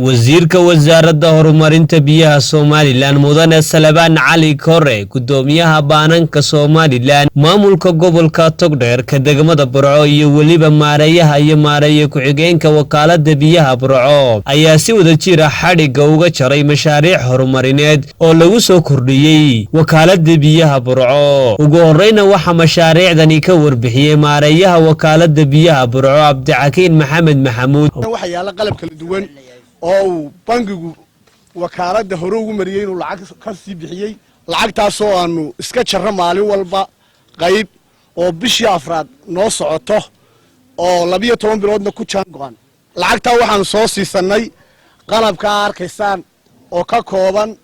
Wasiirka Wasaaradda Horumarinta Biyaha Somaliland, Mudane Salebaan Cali Kore, gudoomiyaha Baananka Somaliland, maamulka gobolka Togdheer, ka degmada Burco iyo weliba maareeyaha iyo maareeye ku-xigeenka Wakaalada Biyaha Burco ayaa si wada jira xadhigga uga jaray mashaariic horumarineed oo lagu soo kordhiyey Wakaalada Biyaha Burco. Ugu horeyna waxaa mashaariicdani ka warbixiyey maareeyaha Wakaalada Biyaha Burco, Cabdixakiin Maxamed Maxamuud. Waxaa yaalla qalab kala duwan oo uu bangigu wakaaladda hore ugu mariyey inuu lacag ka sii bixiyey, lacagtaasoo aanu iska jarro maalin walba qayb oo bishii afraad noo socoto oo 12 biloodna ku jaan go'an. Lacagtaa waxaanu soo siisannay qalabkaa arkaysaan oo ka kooban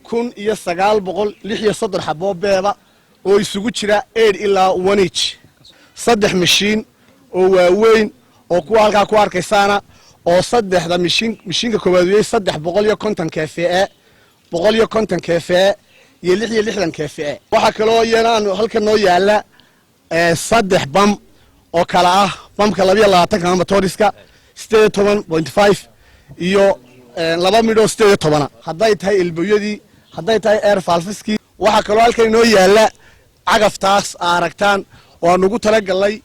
1936 xaboo beeba oo isugu jira 8 ilaa 1 inch, saddex mashiin oo waaweyn oo kuwa halkaa ku arkaysaana, oo saddexda mishiin, mishiinka koowaad weeyey 350 kVA, 150 kVA iyo 66 kVA. Waxaa kaloo iyana aanu halkan noo yaalla saddex bam oo kala ah bamka 22-ka motoriska 18.5 iyo laba midhoo 18-a, hadday tahay elbowyadii, hadday tahay air valveskii. Waxaa kaloo halkan inoo yaalla cagaftaas aa aragtaan oo aan ugu talagalnay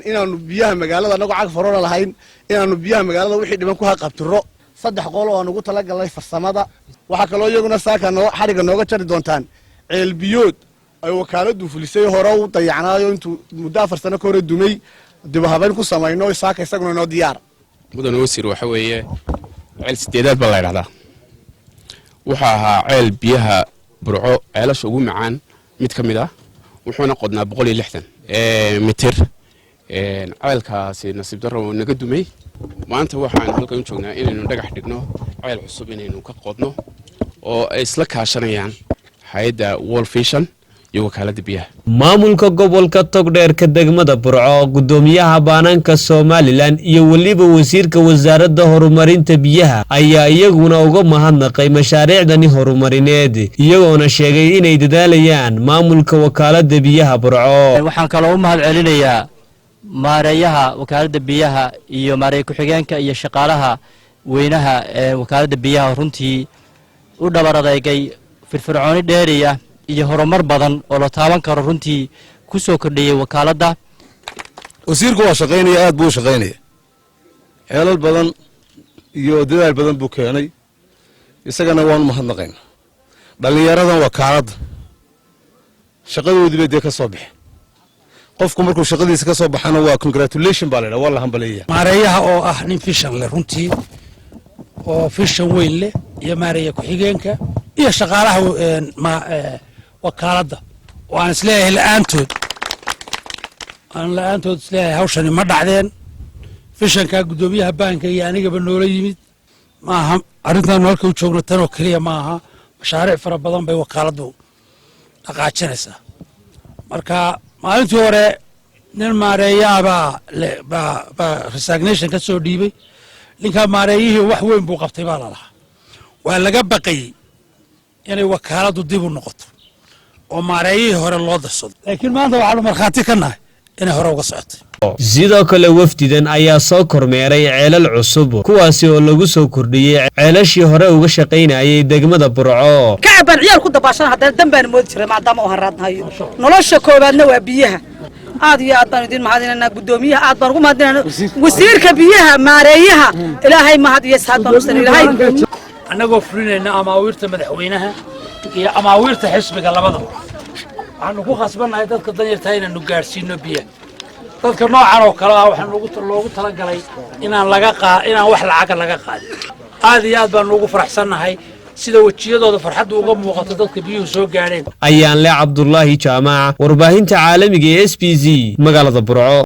inaanu biyaha magaalada, anagoo cagaf horona lahayn, inaanu biyaha magaalada wixii dhiman ku haqabtiro. Saddex qol oo aan ugu talagalnay farsamada. Waxaa kaloo iyaguna saaka noo xadhigga nooga jari doontaan ceelbiyood ay wakaaladu fulisay, hore u dayacnaayo, intuu muddo 4 sano ka hore dumay, dib u habayn ku samayno, saaka isaguna inoo diyaar. Mudane wasiir, waxa weeye ceel sideedaad baa la ydhahdaa. Wuxuu ahaa ceel biyaha Burco ceelasha ugu macaan mid ka mid ah, wuxuuna qodnaa 160 mitir. Ceelkaasi nasiib darro naga dumay. Maanta waxaan halkan u joognaa inaynu dhagax dhigno ceel cusub inaynu ka qodno oo ay isla kaashanayaan hay-adda World Vision iyo Wakaaladda Biyaha. Maamulka gobolka Togdheerka, degmada Burco, gudoomiyaha Baananka Somaliland iyo weliba wasiirka Wasaaradda Horumarinta Biyaha ayaa iyaguna uga mahadnaqay mashaariicdani horumarineed, iyagoona sheegay inay dadaalayaan maamulka Wakaaladda Biyaha Burco. Waxaan kaloo u mahad celinayaa maareeyaha Wakaaladda Biyaha iyo maareeye ku-xigeenka iyo shaqaalaha weynaha ee Wakaaladda Biyaha, runtii u dhabar adeegay, firfircooni dheeriya iyo horumar badan oo la taaban karo runtii ku soo kordhiyey wakaaladda. Wasiirku waa shaqaynaya, aad buu u shaqaynaya, xeelal badan iyo dadaal badan buu keenay, isagana waanu mahadnaqayna. Dhallinyaradan wakaaladda shaqadoodii bay dee ka soo baxeen. Qofku markuu shaqadiisa ka soo baxana waa congratulation baa la ydhaha, waa la hambaleeya. Maareeyaha oo ah nin vision leh runtii, oo vision weyn leh, iyo maareeye ku-xigeenka iyo shaqaalaha wakaaladda oo aan isleeyahay la-aantood isleeyahay hawshani ma dhacdeen. Visionkaa guddoomiyaha baanka iyo anigaba noola yimid maaha. Arrintaanu halka u joogno tanoo keliya ma aha, mashaariic fara badan bay wakaaladdu dhaqaajinaysaa. Marka maalintii hore nin maareeyaabaa baa resignation ka soo dhiibay. Ninkaa maareeyihii wax weyn buu qabtay baa lalahaa. Waa laga baqayey inay wakaaladdu dib u noqoto oo maareeyihii hore loo darsado, laakiin maanta waxaanu markhaati ka nahay inay hore uga socotay. Sidoo kale wafdidan ayaa soo kormeeray ceelal cusub, kuwaasi oo lagu soo kordhiyey ceelashii hore uga shaqaynayay degmada Burco. Kacab baan ciyaal ku dabaashana, haddana dan baan moodi jiray maadaama u haraadnahayo. Nolosha koowaadna waa biyaha. Aad iyo aad baan idin mahadinaynaa. Guddoomiyaha aad baan ugu mahadinaynaa, wasiirka biyaha, maareeyaha. Ilaahay mahad iyo saad baan usan ilaahay. Annagoo fulinayna amaawiirta madaxweynaha iyo amaawiirta xisbiga labadaba, waxaanu ku khasbannahay dadka danyartaa inaanu gaadhsiino biyaha. Dadka noocan oo kale ah waxaa loogu talagalay inaan laga qaa inaan wax lacaga laga qaadin. Aad iyo aad baanu ugu faraxsannahay sida wejiyadooda farxaddu uga muuqato dadka biyuhu soo gaadheen. Ayaan le Cabdulaahi Jaamac, warbaahinta caalamiga ee SBC, magaalada Burco.